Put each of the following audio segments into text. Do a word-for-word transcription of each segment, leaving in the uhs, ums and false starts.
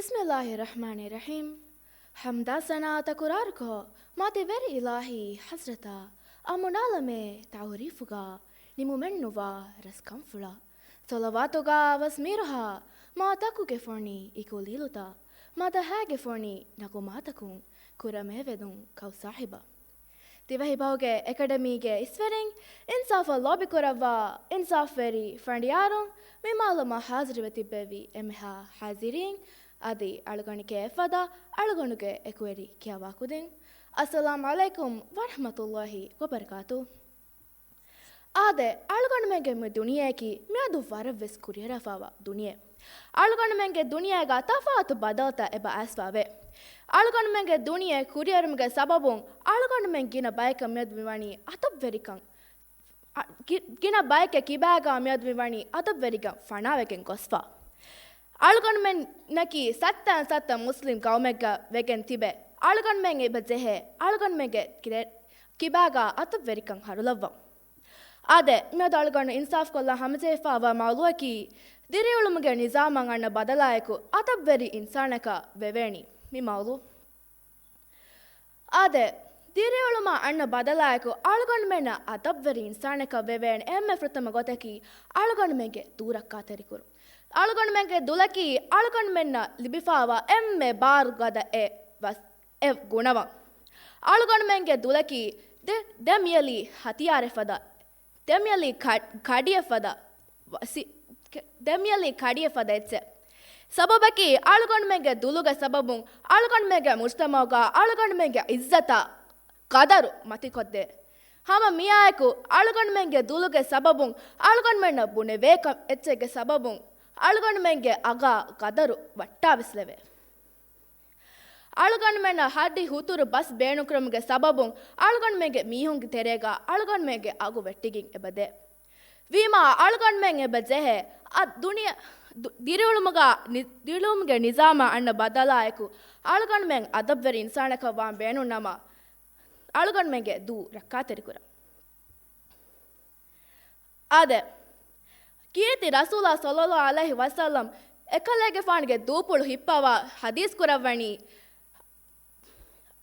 ބިސްމިއްލާހި ރަޙްމާނި ރަޙީމް. ޙަމްދާ ސަނާ ތަކުރާރުކޮށް، މާތި ވެރި އިލާހީ ޙަޟްރަތާ އަމުނާލަމޭ ތަޢުރީފުގަ ނިމުމެއްނުވާ ރަސްކަންފުޅަށް. ޞަލަވާތުގަ ވަސް މީރުހާ މާތަކުގެ ފޮނި އިކުލީލުތައް، މަދަޙާގެ ފޮނި ނަޣުމާތަކުން ކުރަމޭ ވެދުން ކައު ސާހިބަށް. ދިވެހިބަހުގެ އެކަޑަމީގެ އިސްވެރިން، އިންސާފަށް ލޯބިކުރައްވާ އިންސާފްވެރި ފަނޑިޔާރުން، މި މައުލޫމާތު ޙާޟިރުވެ ތިއްބެވި އެންމެހާ ޙާޟިރީން، އަދި އަޅުގަނޑުގެ އެފަދަ އަޅުގަނޑުގެ އެކުވެރި ކިޔަވާ ކުދިން، އައްސަލާމް ޢަލައިކުމް ވަރަޙްމަތުﷲި ވަބަރަކާތު. އާދެ، އަޅުގަނޑުމެންގެ މި ދުނިޔެއަކީ މިއަދު ވަރަށްވެސް ކުރިއަރާފައިވާ ދުނިޔެއެއް. އަޅުގަނޑުމެންގެ ދުނިޔޭގަ ތަފާތު ބަދަލުތައް އެބަ އައިސްފައިވޭ. އަޅުގަނޑުމެންގެ ދުނިޔެ ކުރިއެރުމުގެ ސަބަބުން އަޅުގަނޑުމެން ގިނަ ބަޔަކަށް މިއަދު މިވަނީ އަދަބުވެރިކަން، އަ، ގި-، ގިނަ ބަޔެއްގެ ކިބާގަ މިއަދު މިވަނީ އަދަބުވެރިކަން ފަނާވެގެން ގޮސްފަ. އަޅުގަނޑުމެންނަކީ ސައްތައިން ސައްތަ މުސްލިމް ގައުމެއްގަ ވެގެން ތިބެ، އަޅުގަނޑުމެން އެބަ ޖެހޭ އަޅުގަނޑުމެންގެ ކި-، ކިބާގަ އަދަބުވެރިކަން ހަރުލައްވަން. އާދެ، މިއަދު އަޅުގަނޑު އިންސާފްކޮށްލާ ހަމަޖެހިފައިވާ މައުޟޫޢަކީ، ދިރިއުޅުމުގެ ނިޒާމަށް އަންނަ ބަދަލާއެކު އަދަބުވެރި އިންސާނަކަށް ވެވޭނީ މި މައުޟޫޢު. އާދެ، ދިރިއުޅުމަށް އަންނަ ބަދަލާއެކު އަޅުގަނޑުމެންނަށް އަދަބުވެރި އިންސާނަކަށް ވެވޭނެ އެންމެ ފުރަތަމަ ގޮތަކީ އަޅުގަނޑުމެންގެ ދޫ ރައްކާތެރިކުރުން. އަޅުގަނޑުމެންގެ ދުލަކީ އަޅުގަނޑުމެންނަށް ލިބިފައިވާ އެންމެ ބާރުގަދަ އެއް ވަސް-، އެއް ގުނަވަން. އަޅުގަނޑުމެންގެ ދުލަކީ ދެ-، ދެ މިޔަލީ ހަތިޔާރެއް ފަދަ، ދެ މިޔަލީ ކަ-، ކަޑިއެއް ފަދަ، ވަސި-، ކެ-، ދެ މިޔަލީ ކަޑިއެއް ފަދަ އެއްޗެއް. ސަބަބަކީ އަޅުގަނޑުމެންގެ ދުލުގެ ސަބަބުން އަޅުގަނޑުމެންގެ މުޖްތަމަޢުގަ އަޅުގަނޑުމެންގެ ޢިއްޒަތާ ޤަދަރު މަތިކޮށްދޭ. ހަމަ މިއާއެކު އަޅުގަނޑުމެންގެ ދުލުގެ ސަބަބުން އަޅުގަނޑުމެންނަށް ބުނެވޭ ކަ-، އެއްޗެއްގެ ސަބަބުން އަޅުގަނޑުމެންގެ އަގާ ޤަދަރު ވައްޓާވެސްލެވޭ. އަޅުގަނޑުމެންނަށް ހަޑި ހުތުރު ބަސް ބޭނުންކުރުމުގެ ސަބަބުން އަޅުގަނޑުމެންގެ މީހުންގެ ތެރޭގަ އަޅުގަނޑުމެންގެ އަގު ވެއްޓިގެން އެބަދޭ. ވީމާ އަޅުގަނޑުމެން އެބަ ޖެހޭ އަ-، ދުނިޔެ-، ދު-، ދިރިއުޅުމުގަ ނި-، ދިރިއުޅުމުގެ ނިޒާމަށް އަންނަ ބަދަލާއެކު އަޅުގަނޑުމެން އަދަބުވެރި އިންސާނަކަށް ވާން ބޭނުންނަމަ، އަޅުގަނޑުމެންގެ ދޫ ރައްކާތެރިކުރަން. އާދެ، ކީރިތި ރަސޫލާ ޞައްލައްލާހު ޢަލައިހި ވަސައްލަމް އެކަލޭގެފާނުގެ ދޫޕުޅު ހިއްޕަވާ ޙަދީޘް ކުރައްވަނީ،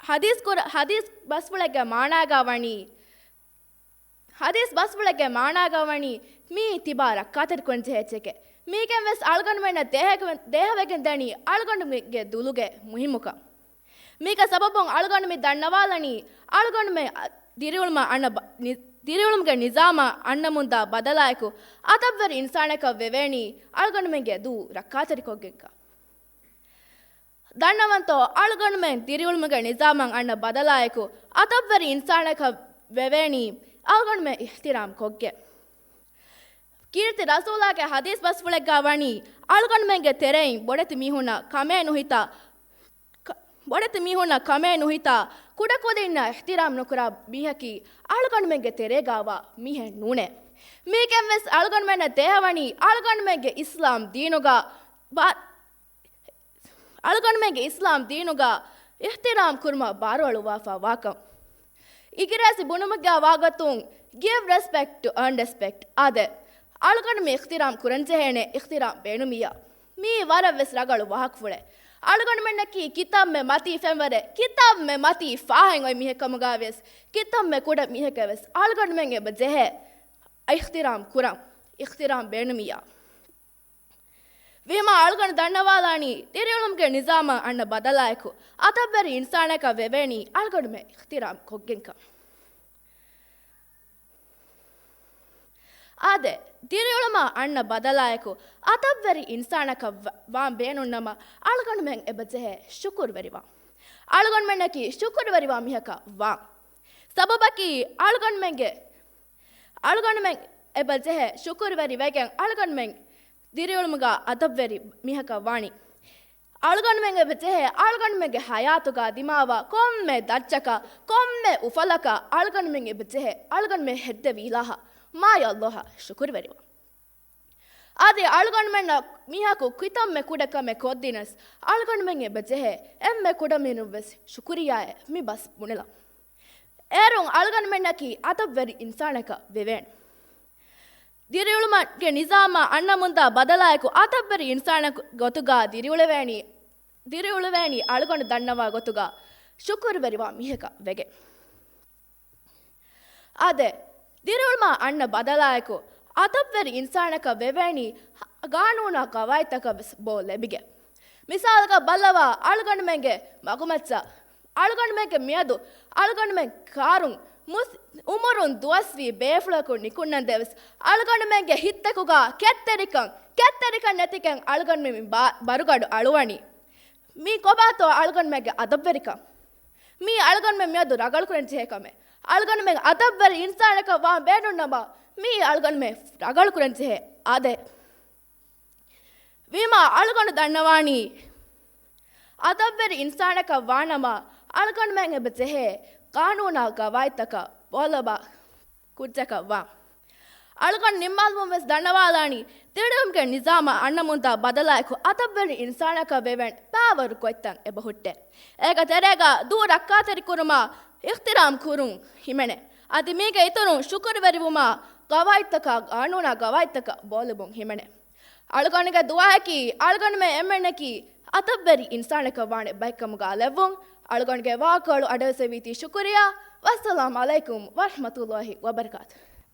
ޙަދީޘް ކުރ-، ޙަދީޘް ބަސްފުޅެއްގެ މާނާގަ ވަނީ، ޙަދީޘް ބަސްފުޅެއްގެ މާނާގަ ވަނީ، މީ ތިބާ ރައްކާތެރިކުރަން ޖެހޭ އެއްޗެކޭ. މީގެން ވެސް އަޅުގަނޑުމެންނަށް ދޭހަގެ-، ދޭހަވެގެން ދަނީ އަޅުގަނޑުމެންގެ ދުލުގެ މުހިއްމުކަން. މީގެ ސަބަބުން އަޅުގަނޑު މި ދަންނަވާލަނީ، އަޅުގަނޑުމެން އަ-، ދިރިއުޅުމަށް އަންނަ ބަ-، ނި-، ދިރިއުޅުމުގެ ނިޒާމަށް އަންނަމުންދާ ބަދަލާއެކު، އަދަބުވެރި އިންސާނަކަށް ވެވޭނީ އަޅުގަނޑުމެންގެ ދޫ ރައްކާތެރިކޮށްގެންކަން. ދަންނަވަންތޯ، އަޅުގަނޑުމެން ދިރިއުޅުމުގެ ނިޒާމަށް އަންނަ ބަދަލާއެކު، އަދަބުވެރި އިންސާނަކަށް ވެވޭނީ އަޅުގަނޑުމެން އިޙްތިރާމް ކޮށްގެން. ކީރިތި ރަސޫލާގެ ޙަދީޘް ބަސްފުޅެއްގަ ވަނީ، އަޅުގަނޑުމެންގެ ތެރެއިން ބޮޑެތި މީހުންނަށް ކަމޭ ނުހިތާ، ކަ-، ބޮޑެތި މީހުންނަށް ކަމޭ ނުހިތާ، ކުޑަކުދިންނަށް އިޙްތިރާމް ނުކުރާ މީހަކީ އަޅުގަނޑުމެންގެ ތެރޭގަ ވާ މީހެއް ނޫނޭ. މީގެން ވެސް އަޅުގަނޑުމެންނަށް ދޭހަވަނީ އަޅުގަނޑުމެންގެ އިސްލާމް ދީނުގަ ބާ-، އަޅުގަނޑުމެންގެ އިސްލާމް ދީނުގަ އިޙްތިރާމް ކުރުމަށް ބާރުއަޅުއްވާފަ ވާކަން. އިނގިރޭސި ބުނުމުގަ ވާގޮތުން، give respect to earn respect. އާދެ، އަޅުގަނޑު މި އިޙްތިރާމް ކުރަންޖެހޭނެ އިޙްތިރާމް ބޭނުމިއްޔާ. މީ ވަރަށް ވެސް ރަގަޅު ވާހަކަފުޅެއް. އަޅުގަނޑުމެންނަކީ ކިތަންމެ މަތީ ފެންވަރެއް، ކިތަންމެ މަތީ ފާހެއް އޮތް މީހެއް ކަމުގަ ވިޔަސް، ކިތަންމެ ކުޑަ މީހެއްގަ ވެސް އަޅުގަނޑުމެން އެބަ ޖެހޭ އިޙްތިރާމް ކުރަން، އިޙްތިރާމް ބޭނުމިއްޔާ. ވީމާ އަޅުގަނޑު ދަންނަވާލާނީ، ދިރިއުޅުމުގެ ނިޒާމަށް އަންނަ ބަދަލާއެކު، އަދަބުވެރި އިންސާނަކަށް ވެވޭނީ އަޅުގަނޑުމެން އިޙްތިރާމް ކޮށްގެންކަން. އާދެ، ދިރިއުޅުމަށް އަންނަ ބަދަލާއެކު، އަދަބުވެރި އިންސާނަކަށް ވަ-، ވާން ބޭނުންނަމަ، އަޅުގަނޑުމެން އެބަ ޖެހޭ ޝުކުރުވެރިވާން. އަޅުގަނޑުމެންނަކީ ޝުކުރުވެރިވާ މީހަކަށް ވާން. ސަބަބަކީ، އަޅުގަނޑުމެންގެ، އަޅުގަނޑުމެން އެބަ ޖެހޭ ޝުކުރުވެރި ވެގެން އަޅުގަނޑުމެން ދިރިއުޅުމުގަ އަދަބުވެރި މީހަކަށް ވާނީ. އަޅުގަނޑުމެން އެބަ ޖެހޭ އަޅުގަނޑުމެންގެ ޙަޔާތުގަ ދިމާވާ ކޮންމެ ދައްޗަކަށް، ކޮންމެ އުފަލަކަށް އަޅުގަނޑުމެން އެބަ ޖެހޭ އަޅުގަނޑުމެން ހެއްދެވި އިލާހަށް މާތް ﷲ އަށް ޝުކުރުވެރިވާން. އަދި އަޅުގަނޑުމެންނަށް މީހަކު ކިތަންމެ ކުޑަ ކަމެއް ކޮށްދިނަސް، އަޅުގަނޑުމެން އެބަ ޖެހޭ އެންމެ ކުޑަމިނުން ވެސް ޝުކުރިއްޔާއޭ މި ބަސް ބުނެލަން. އޭރުން އަޅުގަނޑުމެންނަކީ އަދަބުވެރި އިންސާނަކަށް ވެވޭނެ. ދިރިއުޅުމުގެ ނިޒާމަށް އަންނަމުންދާ ބަދަލާއެކު، އަދަބުވެރި އިންސާނެއް ގޮތުގަ ދިރިއުޅެވޭނީ، ދިރިއުޅުވޭނީ އަޅުގަނޑު ދަންނަވާ ގޮތުގަ ޝުކުރުވެރިވާ މީހަކަށް ވެގެން. އާދެ، ދިރިއުޅުމާ އަންނަ ބަދަލާއެކު، އަދަބުވެރި އިންސާނަކަށް ވެވޭނީ ގާނޫނާ ގަވާއިދުތަކަށް ވެސް ބޯ ލެބިގެން. މިސާލަކަށް ބައްލަވާ، އަޅުގަނޑުމެންގެ މަގުމައްޗަށް، އަޅުގަނޑުމެންގެ މިއަދު، އަޅުގަނޑުމެން ކާރުން މުސް-، އުމުރުން ދުވަސްވީ ބޭފުޅަކު ނިކުންނަންދެވެސް، އަޅުގަނޑުމެންގެ ހިތްތަކުގަ ކެތްތެރިކަން، ކެތްތެރިކަން ނެތިކަން އަޅުގަނޑުމެން މި ބާ-، ބަރުގަޑު އަޅުވަނީ. މީ ކޮބާތޯ އަޅުގަނޑުމެންގެ އަދަބުވެރިކަން؟ މީ އަޅުގަނޑުމެން މިއަދު ރަގަޅުކުރަން ޖެހޭ ކަމެއް. އަޅުގަނޑުމެން އަދަބުވެރި އިންސާނަކަށް ވާން ބޭނުންނަމަ، މީ އަޅުގަނޑުމެން ރަގަޅުކުރަން ޖެހޭ އާދެ. ވީމާ އަޅުގަނޑު ދަންނަވާނީ، އަދަބުވެރި އިންސާނަކަށް ވާނަމަ، އަޅުގަނޑުމެން އެބަ ޖެހޭ ގާނޫނާ ގަވާއިދުތަކަށް ބޯލަބާ ކުއްޖަކަށް ވާން. އަޅުގަނޑު ނިންމާލުމުން ވެސް ދަންނަވާލާނީ، ދިރިއުޅުމުގެ ނިޒާމާ އަންނަމުންދާ ބަދަލާއެކު އަދަބުވެރި އިންސާނަކަށް ވެވެން ބާވަރު ގޮތްތައް އެބަ ހުއްޓޭ. އޭގެ ތެރޭގަ ދޫ ރައްކާތެރިކުރުމާ އިޙްތިރާމް ކުރުން ހިމެނޭ. އަދި މީގެ އިތުރުން ޝުކުރުވެރިވުމާ ގަވާއިދުތަކާ ގާނޫނާ ގަވާއިދުތަކަށް ބޯލެބުން ހިމެނޭ. އަޅުގަނޑުގެ ދުޢާއަކީ، އަޅުގަނޑުމެން އެންމެންނަކީ އަދަބުވެރި އިންސާނަކަށް ވާނެ ބައެއްކަމުގަ ލެއްވުން. އަޅުގަނޑުގެ ވާހަކަކޮޅު އަޑުއެއްސެވީތީ ޝުކުރިއްޔާ. ވައްސަލާމް ޢަލައިކުމް ވަރަޙްމަތުﷲި ވަބަރަކާތުހު.